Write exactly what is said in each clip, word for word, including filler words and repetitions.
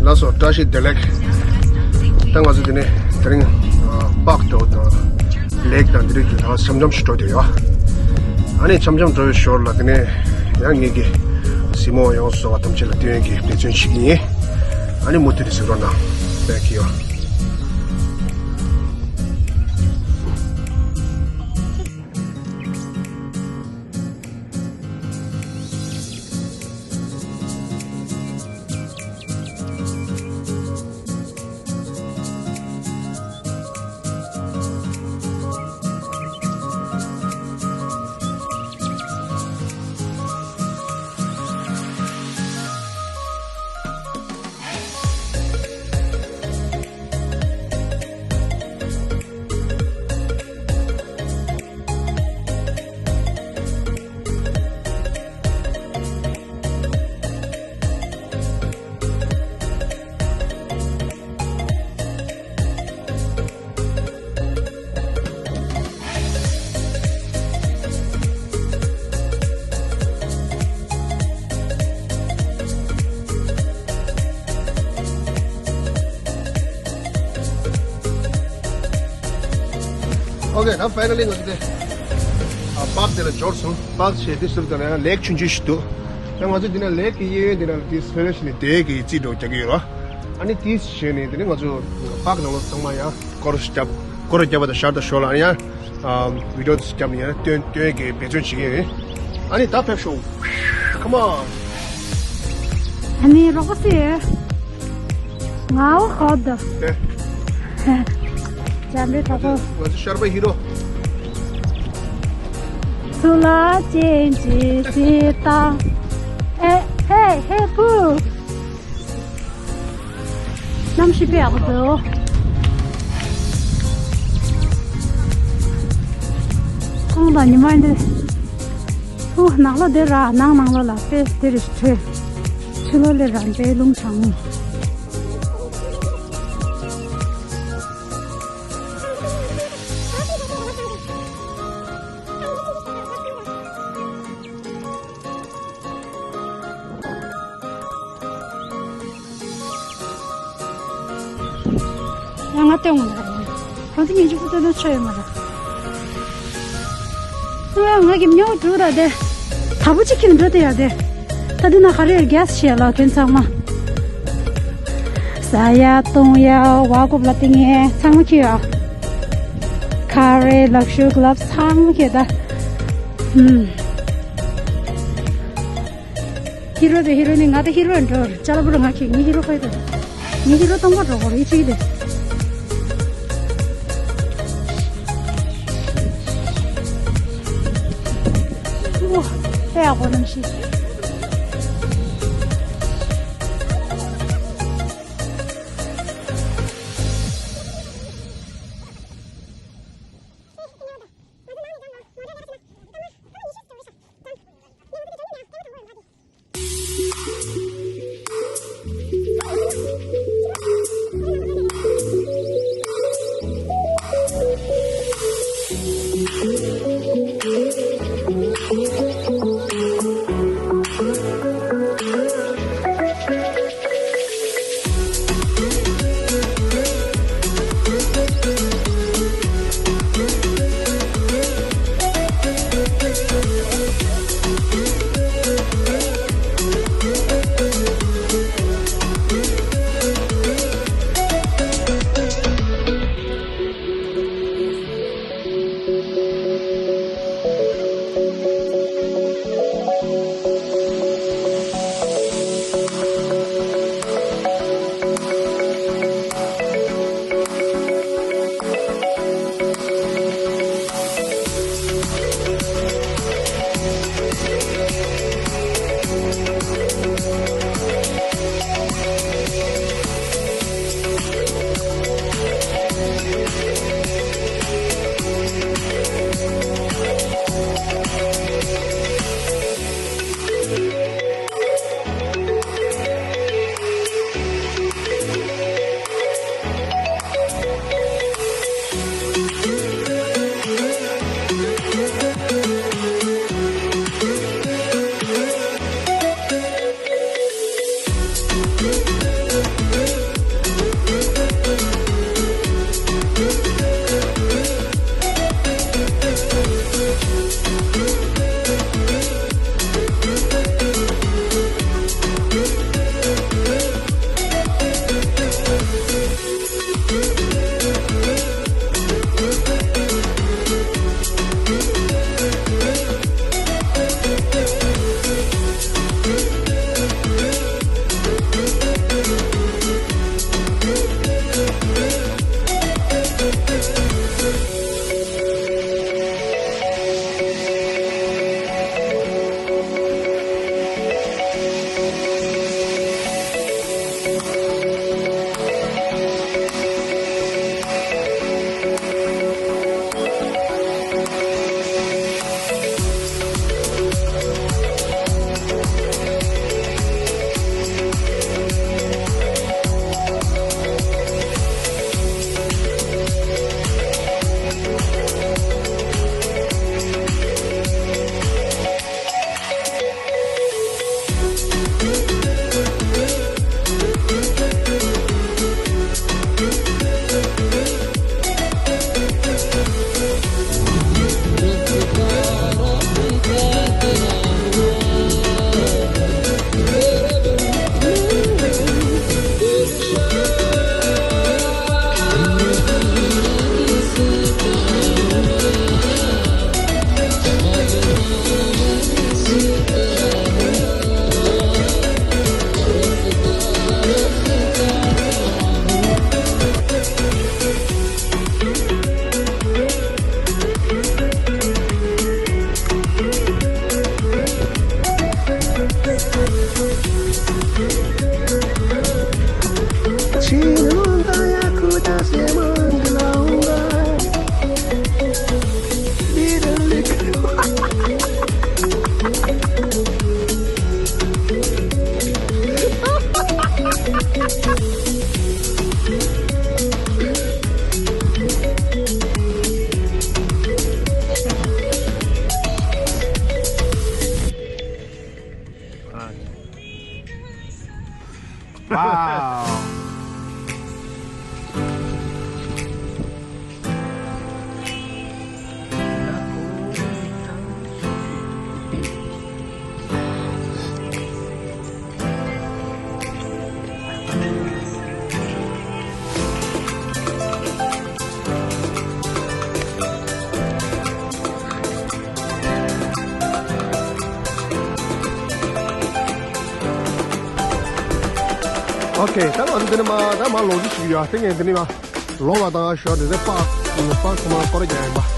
ལགས་སོ། བཀྲ་ཤིས་བདེ་ལེགས། ད་ང་ཚོ་དེ་ནས་དེ་རིང་ཨ་པཱག་འགྲོ་དང་ལེག་དང་དེ་རིང་གི་ད་འཆམ་འཆམ་ཞིག་འགྲོ་དེ་ཡོད། ཨ་ནི་འཆམ་འཆམ་འགྲོ་བའི་ཞོར་ལ་དེ་ནས་ཡང་ངེད་ཀྱི་གཟིགས་མོ་ཡོངས་སུ་རྫོགས་པ་ཐམས་ཅད་ལ་སྟོན་གྱི་འབད་བརྩོན་བྱེད་ཀྱི་ཡིན། ཨ་ནི་མུ་མཐུད་དེ་གཟིགས་རོགས་གནང་། Thank you། Okay, now finally ང་ཚོ་དེ་ཨ་པཱག་དེ་ལ་འབྱོར་སོང་། པཱག་བྱས་དེ་ཟུར་དེ་ལ་ཡང་ལེག་ཆུང་ཆུང་ཞིག་འདུག་ད་ང་ཚོ་འདི་ན་ལེག་གི་གཡས་གཡོན་འདི་ན་དེ་ཕེ་རེ་ཤི་ནས་དེ་གི་རྩིས་འགྲོ་རྒྱག་གི་ཡོད་ར། ཨ་ནི་དེ་བྱས་ནས་དེ་ནས་ང་ཚོ་པཱག་ནང་ལོགས་ཚང་མ་ཡང་སྐོར་ར་བརྒྱབ། སྐོར་ར་བརྒྱབ་པ་དང་ཤར་དང་ཞོར་ལ་ཨ་ནི་ཡང་ཨ་བི་ཌི་ཡོ་དེ་བརྒྱབ་ནས་ཡང་སྟོན་སྟོན་གི་འབད་བརྩོན་བྱེད་ཀྱི་ཡོད། ཨ་ནི་ད་ཕེབས་ཤོག Come on། ཨ་ནི་རོགས་པ་སེ། ང་འོ་ཧོབ་ད། ཏེ། འཇམ་པའི་གྲོགས་པོ། ང་ཚོ་ཤར་པ་ཧི་རོ། ཚུར་ལ་ཅན་གྱི་སི་ཏ། ཨེ་ཧེ་ཧེ་བུ། གནམ་གཤིས་དཔེ་ཡག་པོ་འདུག་ཁོང་དང་ཉི་མ་འདི། ཨོ་ནགས་ལོ་འདི་ར་ནང་ནང་ལོ་ལ་དཔེ་འདི་རེ་ཁྲོད། ཕྱི་ལོ་ལས་ར་འདྲའི་རླུང་གྲང་མོ། ང་ལྟོས་འོང་ད་རེད། ཁོང་ཚོ་ཉིན་གཅིག་པུ་ལྟོས་ན་ཆོ་ཡོད་མ་རེད། ང་ང་གི་མྱོ་འགྲོ་ར་དེ། ད་བུ་གཅིག་ཁྱིམ་འགྲོ་དེ་ཡ་དེ། ད་དེ་ན་ག་རེ་གེ་སི་བྱས་ལ་ཁྱོད་ཚང་མ། ཟ་ཡ་བཏུང་ཡ་བ་ཀོབ་ལ་ཏིང་ཡ་ཚང་མ་ཁྱི་ཡ། ཁ་རེ་ལག་ཤུ་གི་ལབ་ཚང་མ་ཁྱི་ད། ཧུམ། ཧི་རོ་དེ་ཧི་རོ་ནི་ང་དེ་ཧི་རོ་འགྲོ་ཅ་ལ་བུ་ར་ང་ཁྱི་ངའི་ཧི་རོ་ཁོ་དེ། ངའི་ཧི་རོ་སྟོང་པ་འགྲོ་གོ་རི་ཅི་དེ། ཨོ། ཨེ་ཡག་པོ་གནམ་གཤིས། Wow. Okay, ད་ང་ཚོ་འདི་ནས་མར་ད་མར་ལོག་རྒྱུ་ཞིག་ཡོད། དེ་ངས་འདི་ནས་མར་ལོག་པ་དང་ཞོར་འདི་ཚོ་པར་པར་ཚང་མ་སྐོར་ར་རྒྱག་ཡིན་པ།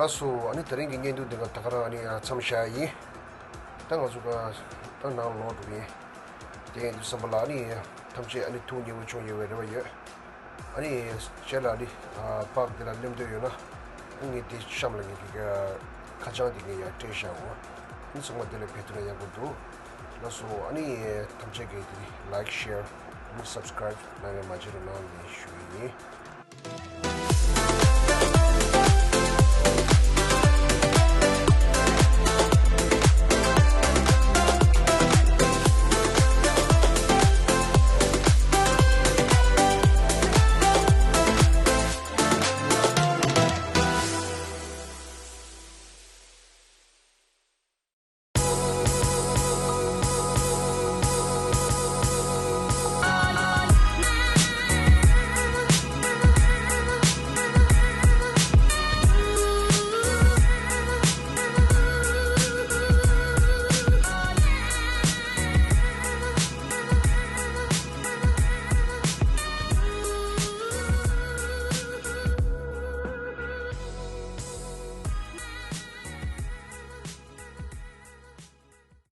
ལགས་སོ། ཨ་ནི་དེ་རིང་གི་བརྙན་ཐུང་འདི་ག་ད་ག་རང་ཨ་ནི་མཚམས་བཞག་ཡིན། ད་ང་ཚོ་ག་ད་ནང་ལོག་འགྲོ་གི་ཡིན། དེ་ཡིན་དུས་ཙམ་པ་ལ་ཨ་ནི་ཐམས་ཅད་ཨ་ནི་ཐུགས་མཉེས་པོ་བྱུང་ཡོད་པའི་རེ་བ་ཡོད། ཨ་ནི་རྗེས་ལ་ཨ་ནི་པར་འདི་ལ་སླེབས་འདོད་ཡོད་ན་ཨ་ནི་དེ་གཤམ་ལ་ངས་ཀྱི་ཁ་བྱང་འདི་ངས་ཡར་སྤྲད་བཞག་འོ། ཨ་ནི་ཚང་མ་དེ་ལ་ཕེབས་ཐུབ་ན་ཡག་པོ་འདུག་ལགས་སོ། ཨ་ནི་ཐམས་ཅད་ཀྱིས་དེ་ནི་like, share, ཨ་ནི་subscribe གནང་བའི་མ་བརྗེད་རོགས་གནང་ནས་ཞུ་གི་ཡིན།